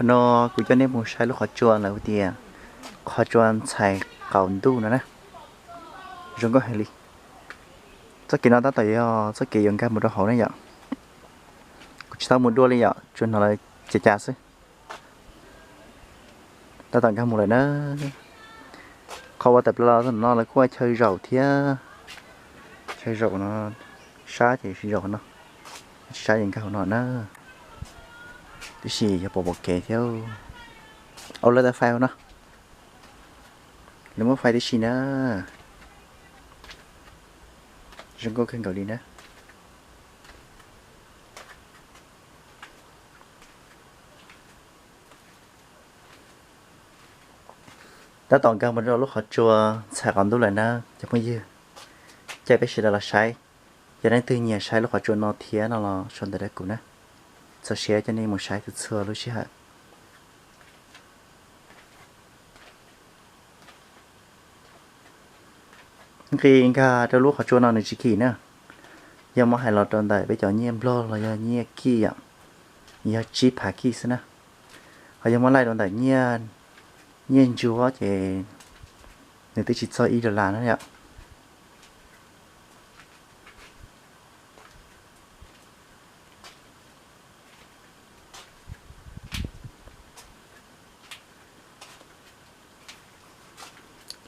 Qhov no kuv coj nej mus saib lub qhov tsua lawv hu tias qhov tsua ntxhais qaum ntuj no na. Zoo nkauj heev li. Txoj kev no tab tom yog txoj kev yuav nkag mus rau hauv ne yom. Kuv tsis tau mus dua li yom, tsuas hnov lawv cas cas xwb. Tab tom nkag mus lawm na. Qhov uas tawm plaws los no lawv kuj ua chaw zaum thiab. Chaw zaum no, sab ces zaum no, tsis sab ces nkag hauv no na. Tiam sis yog pom pom kev thiab. Au, lawv tau fais no. Lawv muab fais tib si na. Zoo nkauj kawg nkaus li na. Tab tom nkag mus rau lub qhov tsua ntxhais qaum ntuj lawm na cov phooj ywg. Caw peb sawv daws los saib. Yog leej twg nyiam saib lub qhov tsua no thiab no los sau ntawv rau kuv na. Txaus siab coj nej mus saib txhua txhua lub sij hawm. Nqis nkag rau lub qhov tsua no nws tsis kim na. Yog muab hais los rau ntawm peb cov nyiaj nplog los yog nyiaj kij yom, yog tsib phav kij xwb na. Ho yog muab laij rau ntawm nyiaj, nyiaj ntsuab ces nws twb tsis txog ib dollar na yom.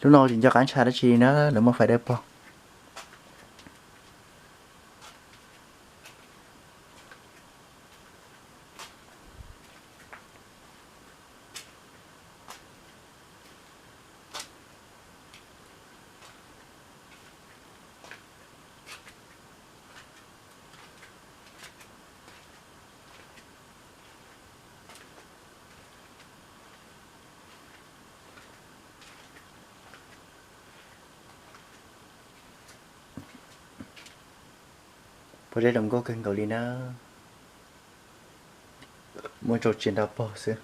Lub no tsis nco qab ntshai dab tsi na, lawv muab fais dawb paug. Pob zeb zoo nkauj kawg nkaus li na. Muaj rau tsis nrau paug xwb.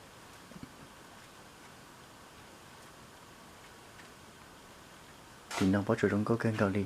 Tim no pob tsuas zoo nkauj kawg nkaus li.